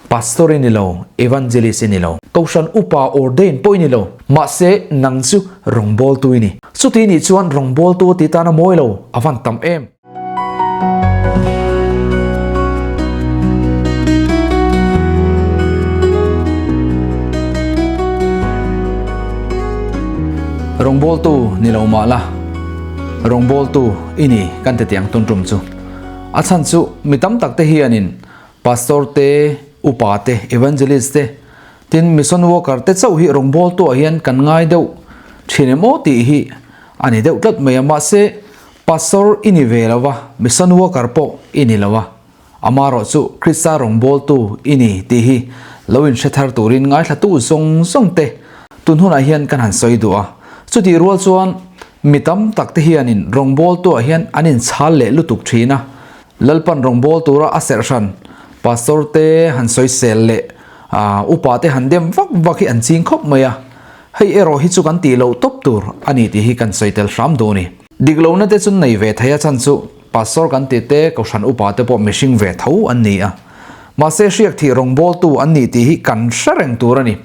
Pastor i ni lo, Evangelist i ni lo, Kohhran Upa ordain pawh i ni lo, mahse nang chu rawngbawltu i ni. Chuti nih chuan rawngbawltu a tih tan a mawi lo, a van tam em. Rawngbawltu ni lo mah la, rawngbawltu i ni kan ti tiang tun tum chu. A chhan chu mi tam tak te hianin Pastor te, Upa te, Evangelist te, tin Mission Worker te chauh hi rawngbawltuah hian kan ngai deuh thin em aw tih hi a ni deuh tlat mai a. Mahse, Pastor i ni ve lo va, Mission Worker pawh i ni lo a, amarawh chu Krista rawngbawltu i ni tih hi lo inhre thar turin ngaithlatu zawng zawng te tun hunah hian kan han sawi duh a. Chutih rual chuan mi tam tak te hianin rawngbawltuah hian an inchhal leh lutuk thin a. Lalpan rawngbâwl tura a serh hran, Pastor te han sawisel leh upa te han dem vak vak hi an ching khawp mai a, hei erawh hi chu kan tih loh tawp tur a ni tih hi kan sawi tel hram dawn a ni. Dik lohna te chu nei ve thei a chhan chu Pastor kan tih te Kohhran upa te pawh mihring ve tho an ni a, mahse hriak thih rawngbâwltu an ni tih hi kan hre reng tur a ni.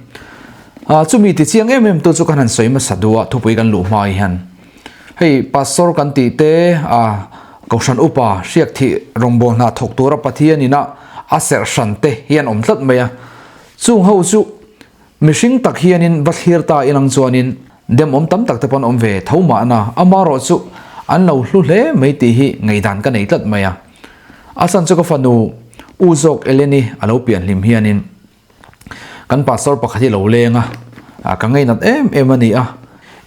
Chumi ti chiang em em tu chu kan han sawi hmasa duh a, thupui kan luh hma hian. Hei Pastor kan tih te a Kohhran upa hriak thih rawngbâwl hna thawk tura Pathian ina a serh hran te hi an awm tlat mai a. Chung ho chu mihring tak hianin va thlir ta ilang chuanin demawm tam tak te pawh an awm ve tho mahna amarawh chu an lo hlu hle mai tih hi ngaihdan ka nei tlat mai a. A chhan chu ka fanu U zawk Eleni a lo pian hlim hianin Kan pastor pakhat hi lo leng a, ka ngeinat em em a ni a.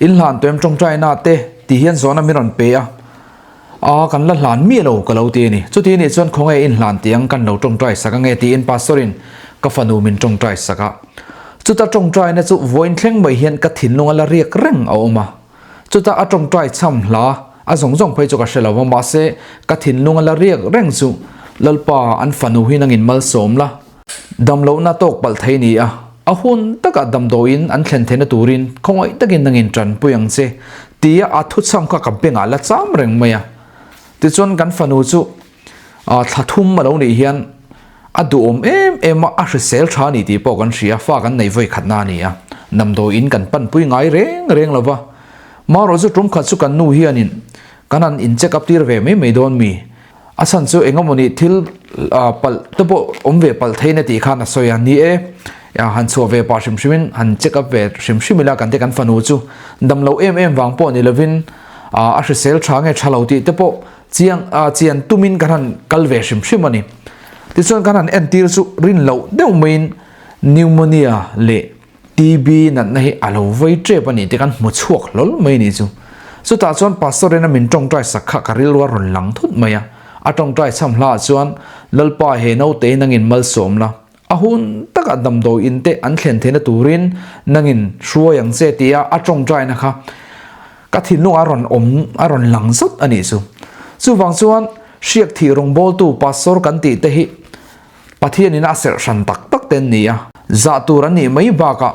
In hlan tuem tawngtaina te ti hian zawhna min rawn pe a, a kan la hlan miah lo ka lo ti a ni. Chuti anih chuan khawnge in hlan tih ang kan lo tawngtai sak ange tiin pastor in ka fanu min tawngtai sak a. Chuta tawngtaina chu vawiin thleng mai hian ka thinlung a la riak reng a awm a. Chuta a tawngtai cham hla a zawng zawng phei chu ka hre lo va mahse ka thinlung a la riak reng chu Lalpa an fanu hi nangin malsawm la. Damlohna tawk palh thei ni a, a hun takah damdawiin an thlen theihna turin khawngaih takin nangin tanpui ang che tia a thuchham kha ka bengah la cham reng mai a. Tichuan kan fanu chu thla thum a lo nih hian a duhawm em em a, a hrisel tha a ni tih pawh kan hria, fa kan nei vawi khatna a ni a, damdawiin kan panpui ngai reng reng lo va. Marawh chu tum khat chu kan nu hianin kan han in check up tir ve mai mai dawn mi? A chhan chu eng emawni thil palh te pawh awm ve palh thein a tih khan a sawi a, ni e, han chhuah ve pah hrim hrimin han check up ve hrim hrim ila kan te kan fanu chu dam lo em em vang pawh ni lovin a hrisel tha nge tha lo tih te pawh chiang chian tumin kan han kal ve hrim hrim a ni. Tichuan kan han entir chu rin loh deuh maiin pneumonia leh TB natna hi a lo vei tep a ni tih kan hmu chhuak hlawl mai ni chu. Chutah chuan Pastor in a min tawngtai sak kha ka rilru a rawn lang thut mai a. A tawngtai chham hla ah chuan Lalpa he naute hi nangin malsawm la, a hun takah damdawi in te an thlen theihna turin nangin hruai ang che tia a tawngtaina kha ka thinlung a rawn awm a rawn lang zut a nih chu. Chuvang chuan hriak thih rawngbawltu Pastor kan tih te hi Pathianin a serh hran tak tak te an ni a, zah tur an nih mai bakah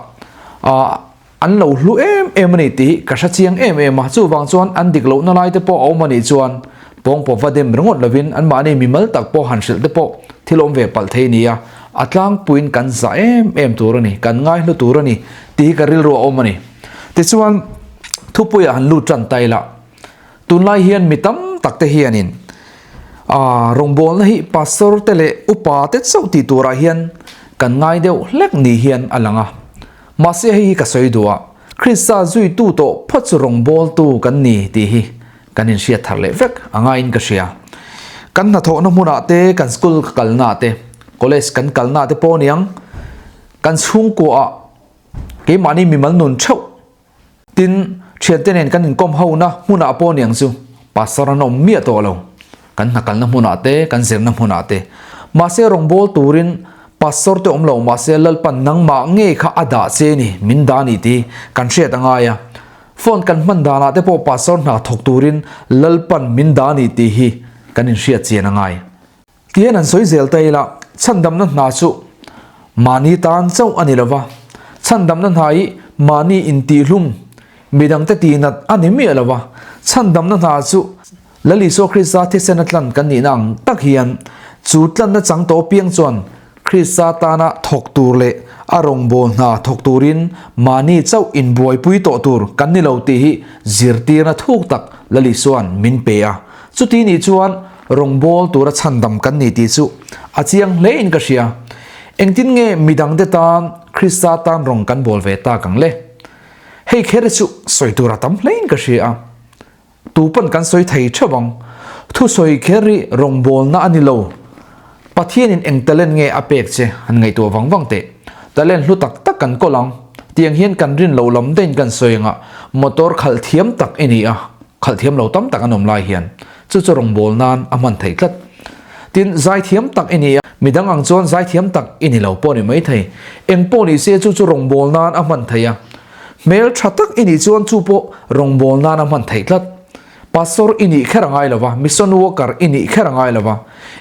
ah an lo hlu em em a ni tih hi ka hre chiang em em a, chuvang chuan an dik lohna lai te pawh a awm a nih chuan pawngpaw va dem ringawt lovin anmahni mimal tak pawh han hrilh te pawh thil awm ve palh thei a ni a, a tlangpuiin kan zah em em tur a ni, kan ngaihlu tur a ni tih hi ka rilru a awm a ni. Tichuan thupuiah han lut tan ta ila. Tunlai hian mi tam tak te hianin aah rawngbawlna hi pastor te leh upa te chauh tih turah hian kan ngai deuh hlek ni hian a lang a. Mahse hei hi ka sawi duh a, Krista zuitu tawh phawt chu rawngbawltu kan ni tih hi kan inhriat thar leh vek a ngaiin ka hria. Kan hnathawhna hmunah te, kan school ka kalnaah te, college kan kalnaah te pawh aniang, kan chhungkuaah keimahni mimal nun theuh Tin, thiante nen kan inkawm hona hmunah pawh niang chu pastor an awm miah tawh lo. Kan hnakalna hmunah te, kan zirna hmunah te. Mahse rawngbâwl turin pastor te awm lo mahse Lalpan nangmah ngei kha a dah che ni, min dah ni tih kan hriat a ngai a. Phone kan hman danah te pawh pastor hna thawk turin Lalpan min dah ni tih hi kan inhriat chian a ngai. Tihian an sawi zel ta ila, chhandamna hna chu mahni tan chauh a ni lo va, chhandamna hna hi mahni intihhlum, midangte tihnat a ni miah lo va, chhandamna hna chu Lal Isua Krista thisen a tlan kan nihna ang tak hian chu tlanna chang tawh piang chuan. Krista tana thawk tur leh a rawngbâwl hna thawk turin mahni chauh inbuaipui tawh tur kan ni lo tih hi zirtirna thuk tak Lal Isua'n min pe a. Chuti nih chuan rawngbâwl tura chhandam kan ni tih chu a chiang hlein ka hria. Engtin nge midangte tan Krista tan rawng kan bawl ve tak ang le? Hei kher hi chu sawi tur a tam hlein ka hria a. Tu pawn kan sawi thei theuh ang. Thusawi kher hi rawngbawlna a ni lo. Pathianin eng talent nge a pek che han ngaihtuah vang vang teh. Talent hlu tak tak kan kawl ang. Tiang hian kan rin lo lam deuhin kan sawi anga motor khalh thiam tak i ni a, khalh thiam lo tam tak an awm lai hian chu chu rawngbâwl nan a hman theih tlat. Tin, zaithiam tak i ni a, midang ang chuan zaithiam tak i ni lo pawh a ni maithei. Eng pawh ni se chu chu rawngbâwl nan a hman theih a. Hmel tha tak i nih chuan chu pawh rawngbâwl nana hman theih tlat. Pastor i nih kher a ngai lo va, mission worker i nih kher a ngai lo va.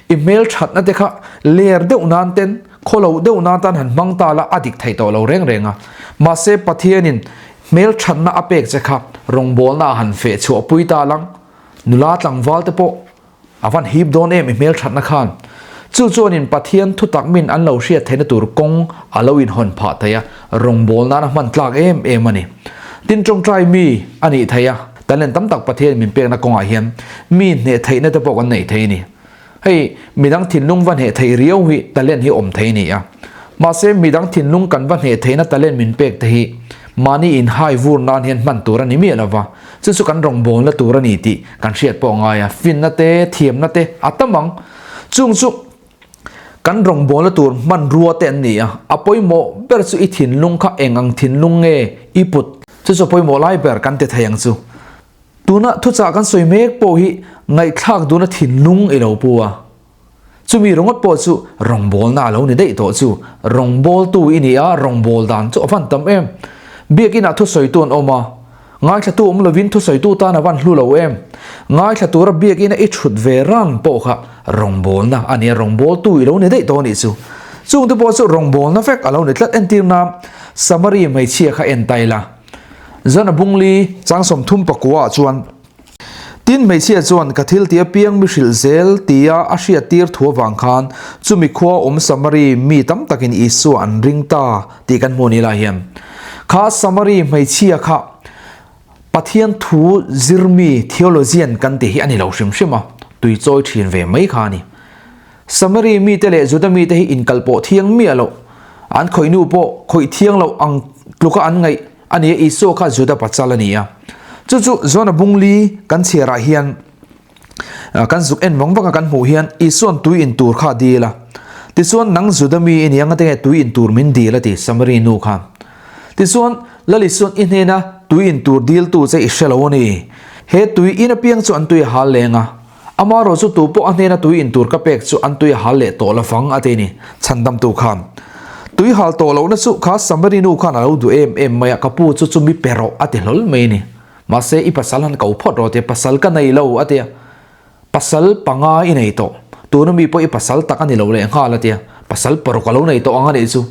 I hmel thatna te kha ler deuh nan ten, khaw loh deuh nan tan han hmang ta la a dik thei tawh lo reng reng a. Mahse Pathianin hmel thatna a pek che kha rawngbâwlna ah han feh chhuah pui ta lang. Nula tlangval te pawh A van hip dawn em i hmelthatna khan. Chu chuanin Pathian thutak min an lo hriat theihna tur kawng a lo inhawn phah thei a, rawngbâwl nana hman tlak em em a ni. Tin tawngtai mi a nih theih a, talent tam tak Pathian min pekna kawngah hian mi hneh theihna te pawh kan neih thei a ni. Hei midang thinlung va hneh theih riau hi talent hi awm thei a ni a. Mahse midang thinlung kan va hneh theihna talent min pek te hi mahni inhai vur nan hian hman tur a ni miah lo va. Chu chu kan rawngbawlna tur a ni tih kan hriat pawh a ngai a, finna te, thiamna te a tam ang. Chung chu kan rawngbawlna tur hmanrua te an ni a, a pawimawh ber chu i thinlung kha eng ang thinlung nge i put? Chu chu a pawimawh lai ber kan ti thei ang chu. Tuna thuchah kan sawi mek pawh hi ngaihthlak duhna thinlung i lo pu a. Chumi ringawt pawh chu rawngbawlna a lo ni daih tawh chu. Rawngbawltu i ni a, rawngbâwl dan chu a van tam em. Biakinah thusawitu an awm a, ngaithlatu awm lovin thusawitu tan a van hlu lo em. Ngaithla tura biakina i thut ve ran pawh kha rawngbawlna a ni a, rawngbawltu i lo ni daih tawh a nih chu. Chungte pawh chu rawngbawlna vek a lo ni tlat. Entirna, Samari hmeichhia kha en ta ila. Zan a bungli chang 39 ah chuan. Tin, hmeichhia chuan ka thil tih apiang mi hrilh zel tia a hriattir thu avang khan chumi khua awm Samari mi tam takin Isua an ring ta tih kan hmu ni lai hian kha Samari hmeichhia kha Pathian thu zirmi theologian kan tih hi a ni lo hrim hrim a, tui chawi thin ve mai kha a ni. Samari mite leh Juda mite hi inkal pawh thiang miah loh, an khawih nu pawh khawih thiang loh ang tluka an ngaih a ni a, Isua kha Juda pachal a ni a. Chu chu Jona bungli kan chhiarah hian kan zuk en vang vanga kan hmuh hian Isua'n tui in tur kha a dil a. Tichuan nang Juda mi i ni anga tinge tui in tur min dil a ti Samari nu khan. Tichuan Lal Isua'n i hnena tui in tur diltu che i hre lo a ni. He tui in apiang chu an tui a hal leng a. Amaherawh chu tu pawh a hnena tui in tur ka pek chu an tui a hal leh tawh lovang a ti ni. Chhandamtu khan tui hal tawh lohna chu kha Samari nu khan a lo duh em em mai a, ka pu chu chumi pe rawh a ti hlawl mai ni. Mahse i pasal han ko phawt rawh a ti a, pasal ka nei lo a ti a, pasal panga i nei tawh, tuna mi pawh i pasal tak a ni lo leh nghal a ti a, pasal paruk a lo nei tawh ang a nih chu.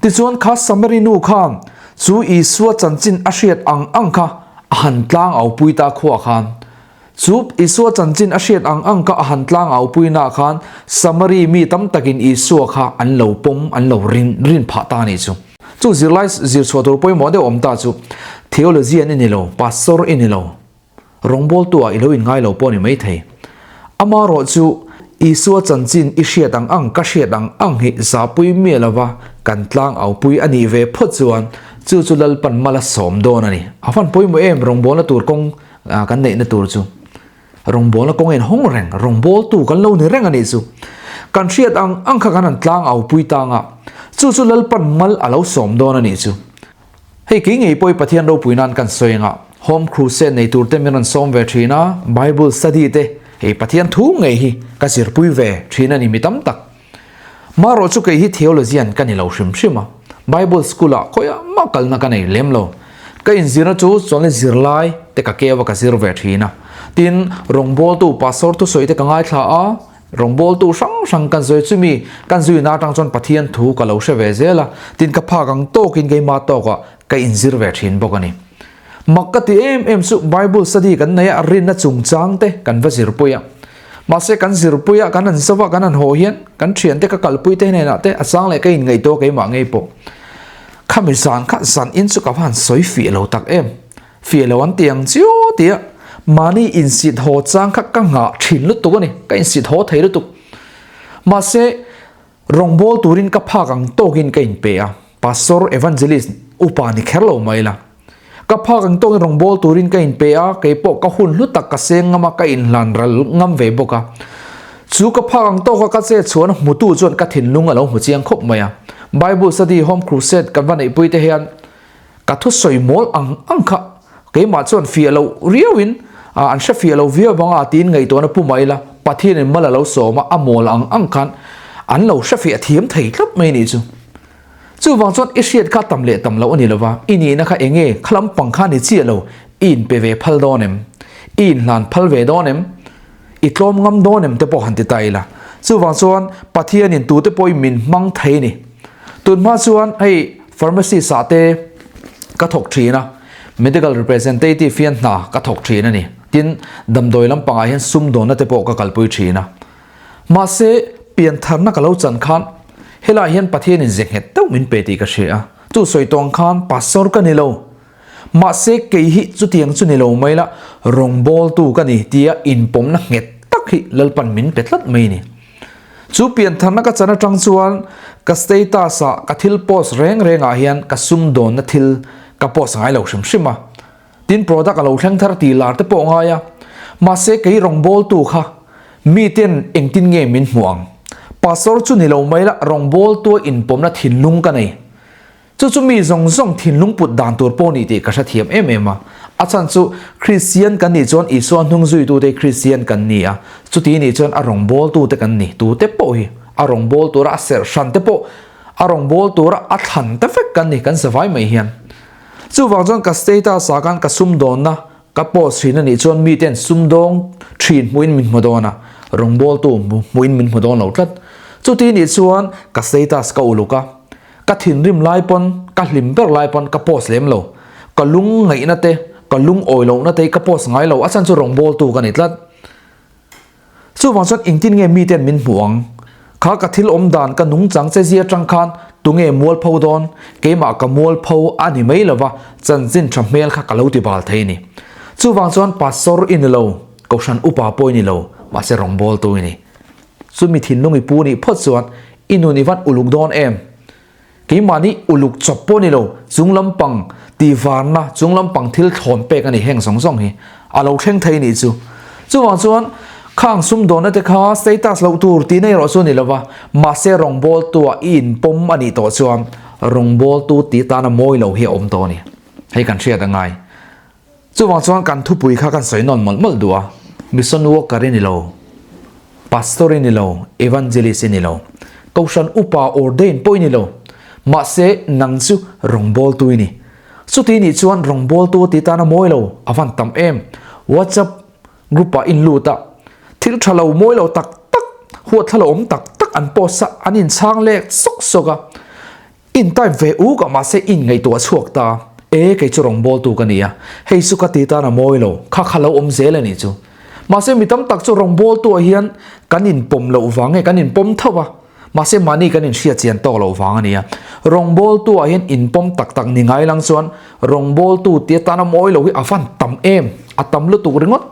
Tichuan kha Samari nu khan chu Isua chanchin a hriat ang ang kha a han tlang au pui ta khuah khan Chu Isua chanchin a hriat ang ang kha a han tlang aupuinaah khan Samari mi tam takin Isua kha an lo pawm, an lo rin, rin phah ta a nih chu. Chu zirlai zir chhuah tur pawimawh deuh awm ta chu theologian i ni lo, pastor i ni lo, rawngbawltu ah i lo inngai lo pawh a ni maithei. Amaherawh chu Isua chanchin i hriat ang ang, ka hriat ang ang hi zahpui miah lova kan tlang aupui a nih ve phawt chuan chu chu Lalpan mal a sawm dawn a ni. A van pawimawh em rawngbawlna tur kawng kan neihna tur chu rawngbawlna kawng a inhawng reng, rawngbawltu kan lo ni reng a nih chu. Kan hriat ang ang kha kan han tlang au pui tang a, chu chu Lalpan mal a lo sawm dawn a nih chu. Hei kei ngei pawh i Pathian ropui nan kan sawi anga Home Crusade nei tur te min rawn sawm ve thin a, Bible study te hei Pathian thu ngei hi ka zirpui ve thin a ni mi tam tak. Marawh chu kei hi theologian ka ni lo hrim hrim a, Bible school ah khawiah mah kalna ka nei lem lo. Ka inzirna chu chuan zirlai te ka keu a ka zir ve thin a. Tin, rawngbawltu pastor thusawi te ka ngaithla a, rawngbawltu hrang hrang kan sawi chumi kan zuina atang chuan Pathian thu ka lo hre ve zel a, tin ka phak ang tawkin keimah tawkah ka inzir ve thin bawk a ni. Mak ka ti em em chu Bible study kan nei a, rinna chungchang te kan va zirpui a. Mahse kan zirpui a, kan han zauh a, kan han haw hian kan thiante ka kalpui te hnenah te a chang leh ka inngaihtuah keimah ngei pawh. Khami zan kha zan in chu ka va han sawi fiah lo tak em. Fiah lo an ti ang chiu tia mahni insit haw chang kha ka nghah thin lutuk a ni, ka insit haw thei lutuk. Mahse rawngbâwl turin ka phak ang tawkin ka inpe a, Pastor, Evangelist, upa ni kher lo mai la. Ka phak ang tawkin rawngbâwl turin ka inpe a, kei pawh ka hun hlu tak ka seng ngam a, ka inhlan ral ngam ve bawk a. Chu ka phak ang tawka ka che chhuahna hmutu chuan ka thinlung a lo hmu chiang khawp mai a. Bible Study Home Crusade kan va neihpui te hian ka thusawi mawl ang ang kha keimah chuan fiah loh riauin an hre fiah lo viau vang a tiin ngaihtuahna pu mai ila Pathianin mal a lo sawm a, a mawl ang ang khan an lo hre fiah thiam thei tlat mai nih chu. Chuvang chuan i hriat kha tam leh tam loh a ni lova, i nihna kha eng nge kha lampang kha ni chiah lo, i inpe ve phal dawn em? I inhlan phal ve dawn em? I tlawm ngam dawn em te pawh han ti ta ila. Chuvang chuan Pathianin tute pawhin min hmang thei a ni. Tunhma chuan hei pharmacist ah te ka thawk thin a, medical representative hian hna ka thawk thin a ni. Tin, damdawi lampangah hian sumdawnna te pawh ka kalpui thin a. Mahse, piantharna ka lo chan khan helaiah hian Pathianin ze nghet deuh min pe tih ka hria a. Chu sawi tawng khan pastor ka ni lo. Mahse, kei hi chutiang chu ni lo mai la, rawngbawltu ka ni tia inpawmna nghet tak hi Lalpan min pe tlat mai a ni. Chu piantharna ka chan atang chuan ka status ah ka thil post reng reng ah hian ka sumdawnna thil ka post ngai lo hrim hrim a. Tin product a lo thleng thar tih lar te pawh ngai a. Mahse kei rawngbawltu kha mi ten engtin nge min hmuh ang? Pastor chu ni lo mai la rawngbawltua inpawmna thinlung ka nei. Chu chu mi zawng zawng thinlung put dan tur pawh ni tih ka hrethiam em em a. A chhan chu Kristian kan nih chuan Isua hnung zuitute Kristian kan ni a, chuti nih chuan a rawngbawltute kan ni. Tute pawh hi a rawngbâwl tura a serh hran te pawh a rawngbâwl tura a thlan te vek kan ni, kan zavai mai hian. Chuvang chuan ka status ah khan ka sumdawnna ka post thin a nih chuan miten sumdawng thin hmuhin min hmu dawn a, rawngbawltu hmuhin min hmu dawn lo tlat. Chuti nih chuan ka status ka uluk a. Ka thinrim lai pawn, ka hlim ber lai pawn ka post lem lo. Ka lung ngaihna te, ka lung awi lohna te hi ka post ngai lo, a chhan chu rawngbawltu ka ni tlat. Chuvang chuan engtin nge miten min hmuh ang? Kha ka thil awm dan, ka nungchang che zia atang khan tunge mualpho dawn? Keimah ka mualpho a ni mai lova, chanchin tha hmel kha ka lo ti bal thei a ni. Chuvang chuan pastor i ni lo, kohhran upa pawh i ni lo, mahse rawngbawltu i ni. Chumi thinlung i pu nih phawt chuan i nun i van uluk dawn em? Keimahni uluk chawp pawh ni lo, chung lampang tihvarna, chung lampang thil thlawn pek a ni heng zawng zawng hi a lo thleng thei nih chu. Chuvang chuan khang sumdawnna te kha status loh tur tihna erawh chu a ni lova, mahse rawngbawltua i inpawm a nih tawh chuan rawngbawltu tih atana mawi lo hi a awm tawh a ni. Hei kan hriat a ngai. Chuvang chuan kan thupui kha kan sawi nawn mawlh mawlh duh a, Mission worker i ni lo, Pastor i ni lo, Evangelist i ni lo, Kohhran upa ordain pawh i ni lo, mahse nang chu rawngbawltu i ni. Chuti nih chuan rawngbawltu tih tan a mawi lo, a van tam em. WhatsApp group ah in lut a, thil tha lo mawi lo tak tak, huatthla lo awm tak tak an post a, an inchhang lek sawk sawk a. In type ve uk a mahse in ngaihtuah chhuak ta e kei chu rawngbawltu ka ni a, hei chu ka ti tan a mawi lo, kha kha lo awm zel a nih chu. Mahse mi tam tak chu rawngbawltu ah hian kan inpawm loh vang nge kan inpawm tho a, mahse mahni kan inhriat chian tawk loh vang a ni a. Rawngbawltu ah hian inpawm tak tak ni ngai lang chuan rawngbawltu ti atan a mawi lo hi a van tam em, a tam lutuk ringawt.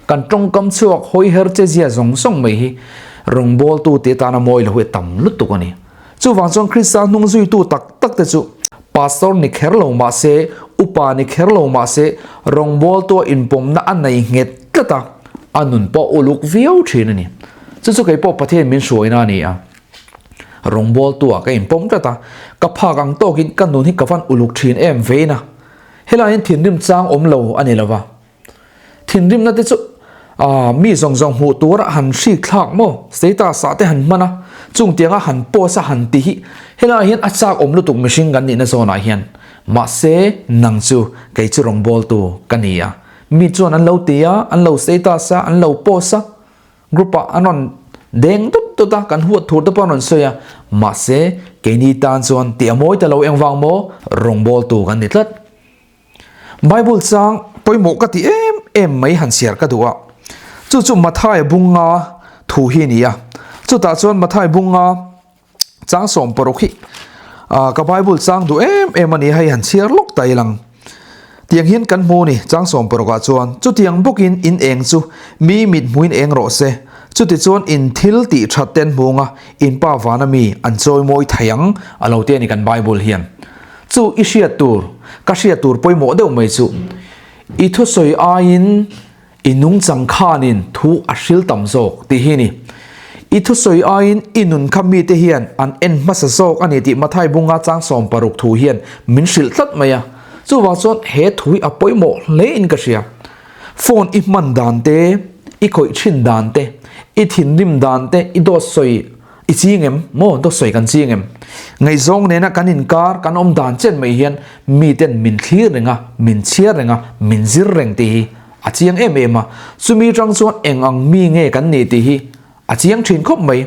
Kan tawngkam chhuak hawi her che zia zawng zawng mai hi rawngbawltu ti atan a mawi lo hi a tam lutuk a ni. Chuvang chuan Krista hnung zuitu tak tak te chu Pastor ni kher lo mah se, upa ni kher lo mah se, rawngbawltua inpawmna a nei nghet tlat a, a nun pawh uluk viau thin a ni. Chu chu kei pawh Pathian min hruaina a ni a, rawngbawltua ka inpawm tlat a, ka phak ang tawkin ka nun hi ka van uluk thin em vein a, helaiah hian thinrim chang awm lo a ni lo va. Thinrimna te chu mi zawng zawng hmuh tura han hrik thlak maw? Status ah te han hman a, chung tianga han post a han ti hi helaiah hian a chak awm lutuk mihring kan nihna zawnah hian. Mahse nang chu kei chu rawngbawltu ka ni a, mi chuan an lo ti a, an lo status a, an lo post a, group ah an rawn deng dut dut a, kan huat thur te pawh an rawn sawi a, mahse keini tan chuan tih a mawi ta lo engvang maw? Rawngbawltu kan ni tlat. Bible chang pawimawh ka ti em em mai han chhiar ka duh a, chu chu Mathaia bunga. thu hi a ni a. Chutah chuan Mathai bunga chang 60 hi ka Bible chang duh em em a ni a, hei han chhiar lawk ta ilang. Tiang hian kan hmu a ni, chang 60 ah chuan chutiang bawkin in eng chu mi mit hmuin eng rawh se, chutichuan in thil tih that te an hmu anga in pa vana mi an chawi mawi thei ang a lo ti a ni kan Bible hian. Chu i hriat tur, ka hriat tur pawimawh deuh mai chu i thusawi aiin I nungchang khanin thu a hril tam zawk tih hi a ni. I thusawi aiin i nun kha mite hian an en hmasa zawk a ni tih Mathai bunga chang 60 thu hian min hrilh tlat mai a. Chuvang chuan he thu hi a pawimawh hle in ka hria. Phone i hman dan te, i khawih thin dan te, i thinrim dan te, i dawt sawi I ching em? Maw dawt sawi kan ching em? Ngaihzawng nena kan inkar, kan awm dan chen mai hian miten min thlir reng a, min chhiar reng a, min zir reng tih hi a chiang em em a. Chumi atang chuan eng ang mi nge kan nih tih hi a chiang thin khawp mai.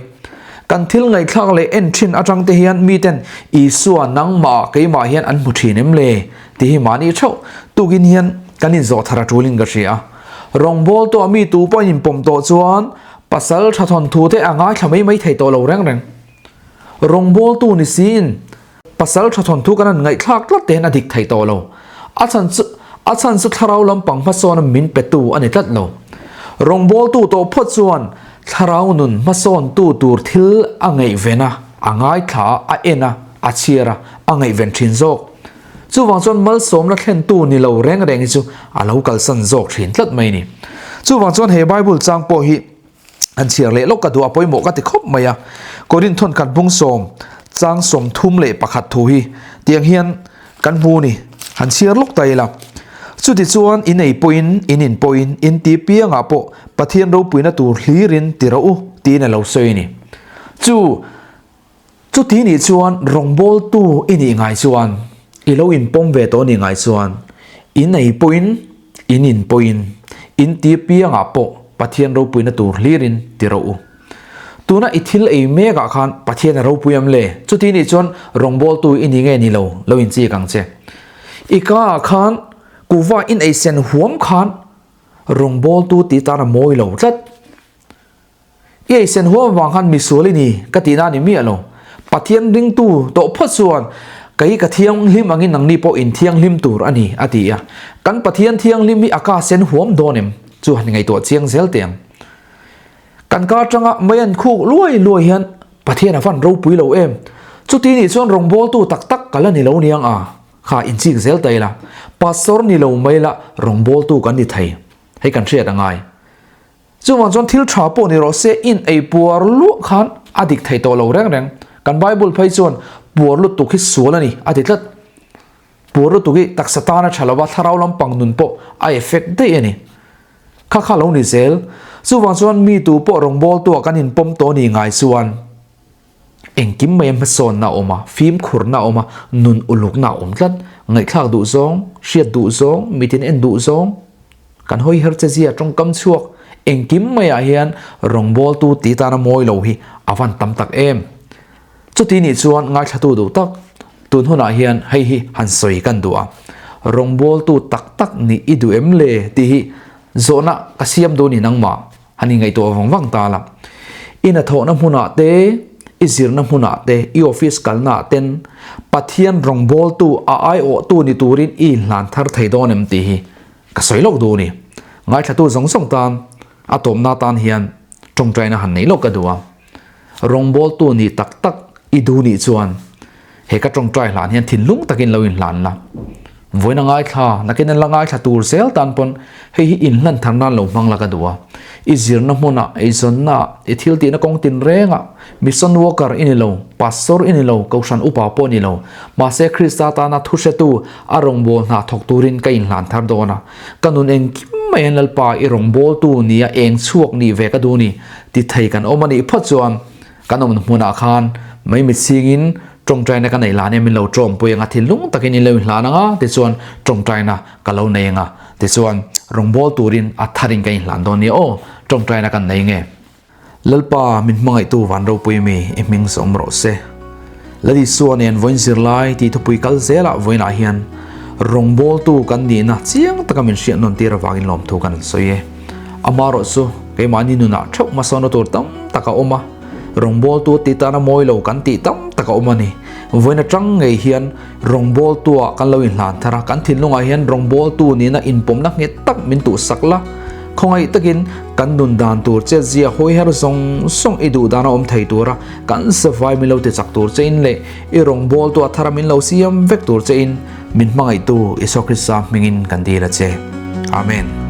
Kan thil ngaihthlak leh en thin atang te hian miten Isua nangmah keimah hian an hmu thin em le tih hi mahni theuh tukin hian kan inzawh thar a tulin ka hria a. Rawngbâwl tawh mi tu pawhin inpawm tawh chuan Pasal tha thawnthu te a ngaithla mai mai thei tawh lo reng reng. Rawngbawltu ni siin pasal tha thawnthu kan han ngaihthlak tlat te hian a dik thei tawh lo. A chhan chu a chhan chu thlarau lampang hmasawna min petu a ni tlat lo. Rawngbawltu tawh phawt chuan thlarau nun hmasawntu tur thil a ngaihven a, a ngaithla a, a en a, a chhiar a, a ngaihven thin zawk. Chuvang chuan malsawmna thlentu ni lo reng reng hi chu a lo kalsan zawk thin tlat mai a ni. Chuvang chuan he Bible chang pawh hi han chhiar leh lawk ka duh a pawimawh ka ti khawp mai a. Korinth thawnkhat bung sawm chang 31 thu hi tiang hian kan hmu a ni. Han chhiar lawk ta ila. Chutichuan in ei pawhin, in in pawhin, in ti piangah pawh Pathian ropuina tur hlirin ti rawh u tiin a lo sawi a ni. Chu. Chuti nih chuan rawngbawltu i nih ngai chuan, i lo inpawm ve tawh nih ngai chuan, in ei pawhin, in in pawhin, in ti piangah pawh Pathian ropuina tur hlirin ti rawh u. Tuna i thil ei mekah khan Pathian a ropui am le? Chuti nih chuan rawngbawltu i ni nge ni lo, lo inchik ang che. I ka ah khan kuhva in ei sen huam khan rawngbawltu tih tan a mawi lo tlat. I eisen huam avang khan misual i ni ka tihna a ni miah lo. Pathian ringtu tawh phawt chuan kei ka thianghlim angin nangni pawh in thianghlim tur a ni a ti a. Kan Pathian thianghlim hi a ka sen huam dawn em? Chu han ngaihtuah chiang zel teh ang. Kan ka atanga mei an khuk luai luai hian Pathian a van ropui lo em? Chuti nih chuan rawngbawltu tak tak ka la ni lo niang a, kha inchik zel ta ila. Pastor ni lo mai la rawngbawltu kan ni thei. Hei kan hriat a ngai. Chuvang chuan thil tha pawh ni rawh se in ei puar luah khan a dik thei tawh lo reng reng. Kan Bible phei chuan puar lutuk hi sual a ni a ti tlat. Puar lutuk hi taksa tan a tha lo va, thlarau lampang nun pawh a effect daih a ni. Kha kha lo ni zel. Chuvang chuan mi tu pawh rawngbawltuah kan inpawm tawh ni ngai chuan engkim mai a hmasawnna a awm a, fimkhurna a awm a, nun ulukna a awm tlat. Ngaihthlak duh zawng, hriat duh zawng, mitin en duh zawng, kan hawi her che zia tawngkam chhuak engkim maiah hian rawngbawltu tih tana mawi lo hi a van tam tak em. Chuti nih chuan ngaithlatu duh tak, tun hunah hian hei hi han sawi kan duh a, rawngbawltu tak tak nih i duh em le tih hi zawhna ka siam duh ni nangmah. Han inngaihtuah vang vang ta la. I hnathawhna hmunah te, i zirna hmunah te, i office kalnaah ten Pathian rawngbawltu a aiawhtu ni turin i inhlan thar thei dawn em tih hi ka sawi lawk duh a ni. Ngaithlatu zawng zawng tan a tawpna tan hian tawngtaina han neih lawk ka duh a. Rawngbawltu nih tak tak i duh nih chuan he ka tawngtai hlan hian thinlung takin lo inhlan la. Vawiin a ngaithla, nakin an la ngaithla tur zel tan pawn hei hi inhlan thar nan lo hmang la ka duh a. I zirna hmunah, eizawnna, i thil tihna kawng tinrengah mission worker i ni lo, pastor i ni lo, kohhran upa pawh i ni lo. Mahse Krista tana thu hretu a rawngbâwl hna thawk turin ka inhlan thar dawn a. Ka nun engkim mai hian Lalpa i rawngbâwltu nia eng chhuak nih ve ka duh ni ti thei kan awm a nih phawt chuan Kan awmna hmunah khan mai mitchingin tawngtaina ka neih lan em in lo tawngpui anga thinlung takin in lo inhlan anga tichuan tawngtaina ka lo nei anga tichuan rawngbâwl turin a tharin ka inhlan dawn nia aw tawngtaina kan nei nge. Lalpa min hmangaihtu van ropui mi i hming zawm rawh se. Lal Isua nen vawiin zirlai tih thupui kal zelah vawiinah hian rawngbâwltu kan nihna chiang taka min hriat nawn tir avangin lawmthu kan sawi e. Amaherawhchu keimahni nunah theuh hmasawnna tur tam. tak a awm a, rawngbawltu tih tana mawi lo kan tih tam tak a awm a ni. Vawiin atang ngei hian rawngbawltua kan lo inhlan thar a, kan thinlungah hian rawngbawltu nihna inpawmna nghet tak min tuhsak la. Khawngaih takin kan nun dan tur che zia hawiher zawng zawng i duh dana awm thei tura kan savai min lo ti chak tur chein leh i rawngbawltu a thara min lo siam vek tur chein min hmangaihtu Isua Krista hmingin kan dil a che. Amen.